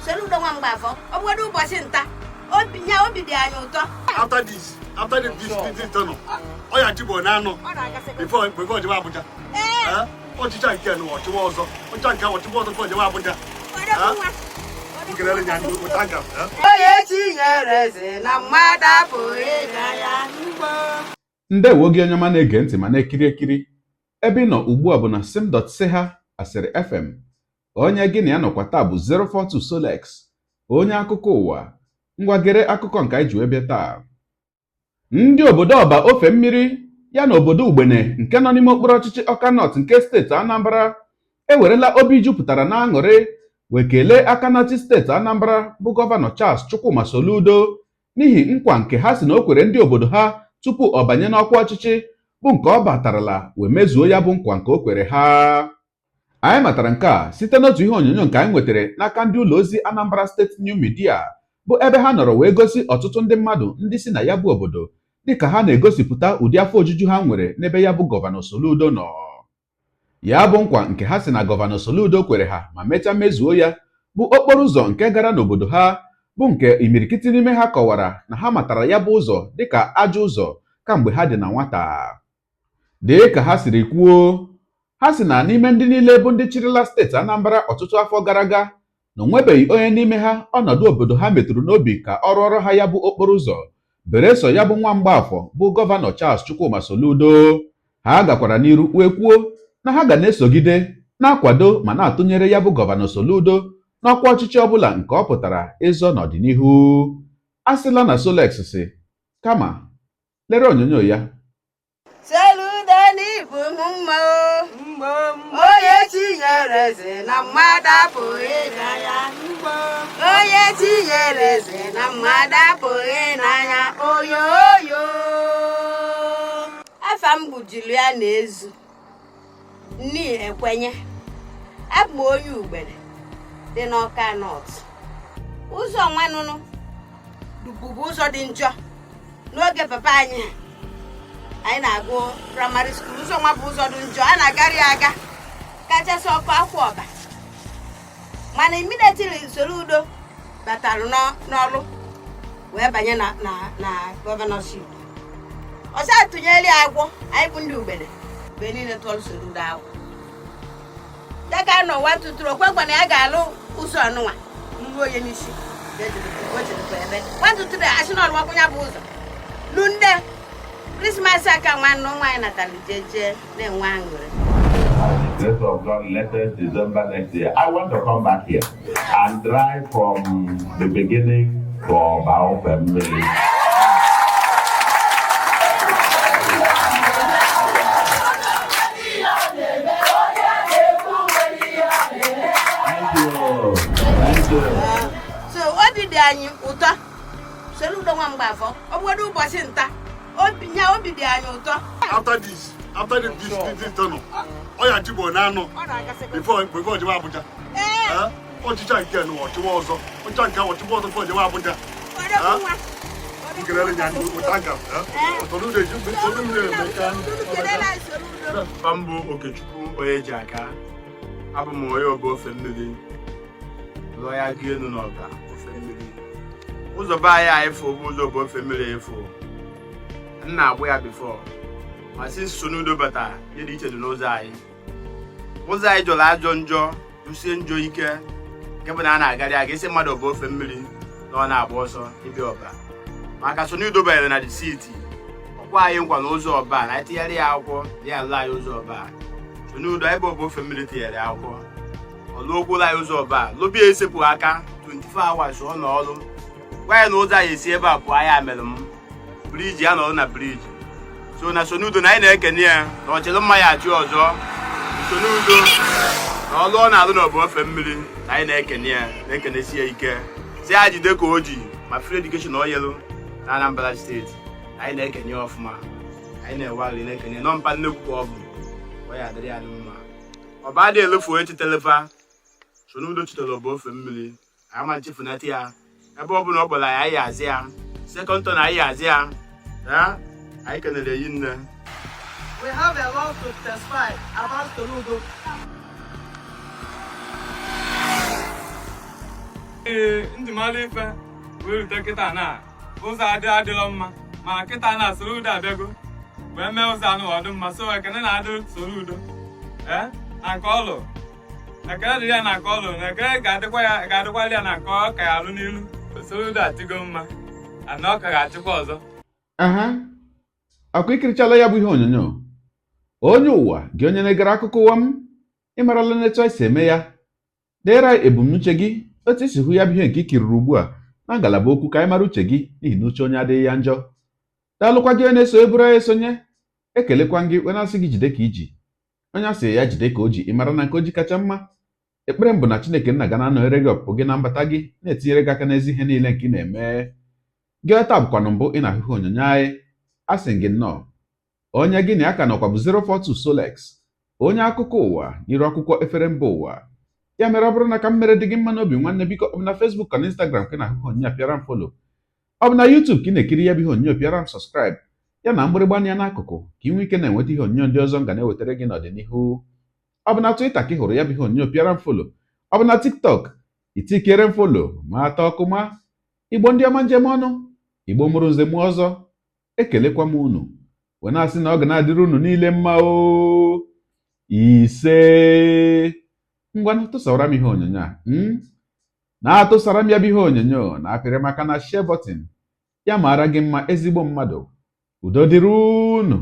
Soludo nwa Mgbafọ, ọ bụgodu ụbọchị nta, obi nya obi dị anyị ụtọ. After this tenure, ọ ya chịbụ na anọ Ọ na-agasị. before jewe Abuja. Ee. Eh? Ọchịcha nke nụ ọchịwa ọzọ, ọchịcha nke ọchịwa ọzọ before jewe Abuja. Odogwu nwa. Nkelere nya ndị ụta nka. Eh? Onye chinyere eze na mmadụ apụghị ịga ya mgbo. Ndewo gị, onye ọma na-ege ntị ma na-ekiri ekiri. Ebe ị nọ ugbu a bụ na sim.ha Asịrị FM. Onye gị na ya nọkwa taa bụ 042 Solex, onye akụkọ ụwa. Ngwa, gere akụkọ nke anyị ji wee bịa taa. Ndị obodo Ọba ofe mmiri ya na obodo Ugbene nke nọ n'ime okpuru ọchịchị Ọka North nke steeti Anambra ewerela obi jupụtara na aṅụrị wee kelee aka na-achị steeti Anambra bụ Gọvanọ Charles Chukwuma Soludo n'ihi nkwa nke ha si na o kwere ndị obodo ha tupu ọ banye n'ọkwa ọchịchị, bụ nke ọ batarala wee mezuo ya bụ nkwa nke o kwere ha. Anyị matara nke a site n'otu ihe onyonyo nke anyị nwetara n'aka ndị ụlọ ozi Anambra State New Media, bụ ebe ha nọrọ wee gosi ọtụtụ ndị mmadụ ndị si na ya bụ obodo dịka ha na-egosipụta ụdị afọ ojuju ha nwere n'ebe ya bụ Gọvanọ Soludo nọ. Ya bụ nkwa nke ha si na Gọvanọ Soludo kwere ha ma mechaa mezuo ya bụ okporo ụzọ nke gara n'obodo ha, bụ nke imirikiti n'ime ha kọwara na ha matara ya bụ ụzọ dịka ajọ ụzọ kamgbe ha dị na nwata. Dị ka ha siri kwuo, ha si na n'ime ndị niile bụ ndị chịrịla steeti Anambra ọtụtụ afọ gara aga, na onwebeghị onye n'ime ha ọnọdụ obodo ha metụrụ n'obi ka ọ rụọrọ ha ya bụ okporo ụzọ, bere so ya bụ nwa Mgbafọ bụ Gọvanọ Charles Chukwuma Soludo. Ha gakwara n'iru wee kwuo na ha ga na-esogide na-akwado ma na-atụnyere ya bụ Gọvanọ Soludo n'ọkwa ọchịchị ọbụla nke ọ pụtara ịzọ n'ọdịnihu. A sịla na Solex si kama lere onyonyo ya. Soludo n'ibu m mma o. Onye chinyere eze na mmadụ apụghị ịga ya. Onye chinyere eze na mmadụ apụghị n'anya oyo oyo. Afa m bụ Juliana Ezu Nni Ekwenye. Abụ m onye Ugbene dị n'Ọka North. Ụzọ nwanụnụ bụbu ụzọ dị njọ n'oge papa anyị ha. Anyị na-agụ primary school, ụzọ nwa bụ ụzọ dị njọ, a na-agarị aga, kachasị ọkụ akwa ọba. Mana immediately Soludo batara n'ọrụ wee banye na governorship, ọsọ atụnyere ya agwọ. Anyị bụ ndị Ugbene mgbe niile tụọrọ Soludo agwọ dịka nọ 1 2 3, okwekwa na ya ga-alụ ụzọ ọnụnwa nruo onye n'isi o jedekwa ebe 1 2 3 asị na ọlụwakwụ ya bụ ụzọ lunde. Christmas aka nwanne nwaanyị natara jeje na-enwe aṅụrị. By the grace of God, latest December next year, I want to come back here and drive from the beginning to Oba Ofemili. Thank you. Thank you. So obi dị anyị ụtọ. Soludo nwa Mgbafọ, ọ bụgodu ụbọchị nta, obi nya obi dị anyị ụtọ. After this tenure, ọ ya chịbụ na anọ before jewe Abuja. Ee. Eh? Ọchịcha nke nụ ọchịwa ọzọ, ọchịcha nke ọchịwa ọzọ before jewe Abuja. Odogwu nwa. Nkelere nya ndị ụta nka. Soludo eji Soludo emeka. Kelela anyị Soludo. Afa m bụ Okechukwu onye ji aka. Abụ m onye Ọba ofe mmiri lụọ ya gị elu n'Ọba ofe mmiri. Ụzọ be anyị a efu bụ ụzọ Ọba ofe mmiri efu m na-agbụ ya before, ma si Soludo bata, ihe dị iche dị n'ụzọ anyị. Ụzọ anyị jọrọ ajọ njọ, jụsie njọ ike, nke bụ na a na-agarị aga isi mmadụ Ọba ofe mmiri na ọ na-agba ọsọ ịbịa Ọba. Maka Soludo banyere na the city, ọkwa anyị nkwa na ụzọ Ọba na anyị tinyere ya akwụkwọ na ya alụ anyị ụzọ Ọba. Soludo ebe Ọba ofe mmiri tinyere akwụkwọ, ọlụokwula anyị ụzọ Ọba lobia esepụ aka 24 hours ọ nọ ọrụ. Gwa ya na ụzọ anyị esi ebe a pụọ anyị amelụ m bridge ya nọrọ na bridge. So na Soludo na anyị na-ekene ya na ọchịrị mma ya achị ọzọ. Soludo na ọlụ ọ na-alụ n'Ọba ofe mmiri na anyị na-ekene ya, na-ekenesi ya ike, si ya jide ka o ji ma free education ọ yelu na Anambra Steeti na anyị na-ekene ya ọfụma. Anyị na-ewegharị na-ekene nọ mpa nnekwu ka ọ bụ ọ ya adịrị ya mma. Ọba adịghị elefu onye chitelefa. Soludo chitere Ọba ofe mmiri, ama nchefunata ya. Ebe ọ bụla ọ kpọrọ anyị, anyị azị ya second turn, anyị azị ya. Ya anyị kenere yi nne. We have a lot to testify about Soludo. Ee, njimala ife wee rute kịta na ụzọ adị adịrọ mma, mana kịta na Soludo abịago wee mee ụzọ anụ ọdụ mma. So ekene na-adị Soludo ee na nke ọlụ, ekene dịrị ya na nke ọlụ, na ekene ga-adịkwa ya, ga-adịkwara ya na nke ọ ka ya alụ n'ilu. Soludo atigo mma ana ọ ka ga-achịkwa ọzọ. Aha, akwa ikirichala ya bụ ihe onyonyo. Onye ụwa gị, onye na-egere akụkọ ụwa m, ịmarala n'etu anyị si eme ya. Deere anyị ebumnuche gị, otu isi hụ ya bụ ihe nke ikiriri ugbu a na ngalaba okwu, ka anyị mara uche gị, n'ihi na uche onye adịghị ya njọ. Daalụkwa gị onye na-eso eburu anyị esonye. Ekelekwa gị onye asị gị jide ka iji, onye asị ya jide ka o ji. Ị mara na nke o ji kacha mma. Ekpere m bụ na Chineke nna ga na-anọnyere gị, ọpụpụ gị na mbata gị, na-etinyere gị aka n'ezi ihe niile nke ị na-eme. Gị taa bụkwanụ mbụ ị na-ahụ ihe onyonyo anyị, asị gị nnọọ. Onye gị na ya ka nọkwa bụ 042 Solex, onye akụkọ ụwa n'iru akwụkwọ efere mba ụwa. Ya mere, ọ bụrụ na ka m mere dị gị mma n'obi, nwanne, biko, ọ bụ na Facebook ka na Instagram ka ị na-ahụ ihe onyonyo a, pịara m follow. Ọ bụ na YouTube ka ị na-ekiri ya bụ ihe onyonyo, pịara m subscribe, ya na mgbịrịgba anya n'akụkụ, ka ị nwee ike na-enweta ihe onyonyo ndị ọzọ m ga na-ewetara gị n'ọdịnihu. Ọ bụ na Twitter ka ị hụrụ ya bụ ihe onyonyo, pịara m follow. Ọ bụ na TikTok, itikere m follow ma atọ ọkụ. Ma Igbo ndị ọma, njem ọnụ Igbo mụrụ nze mụọ ọzọ, ekelekwa m unu wee na-asị na ọ ga na-adịrị unu niile mma o. Ise, ngwanụ, tụsara m ihe onyonyo a, na-atụsara m ya bụ ihe onyonyo, na-apịrị maka na share button. Ya mara gị mma, ezigbo mmadụ. Udo dịrị unu.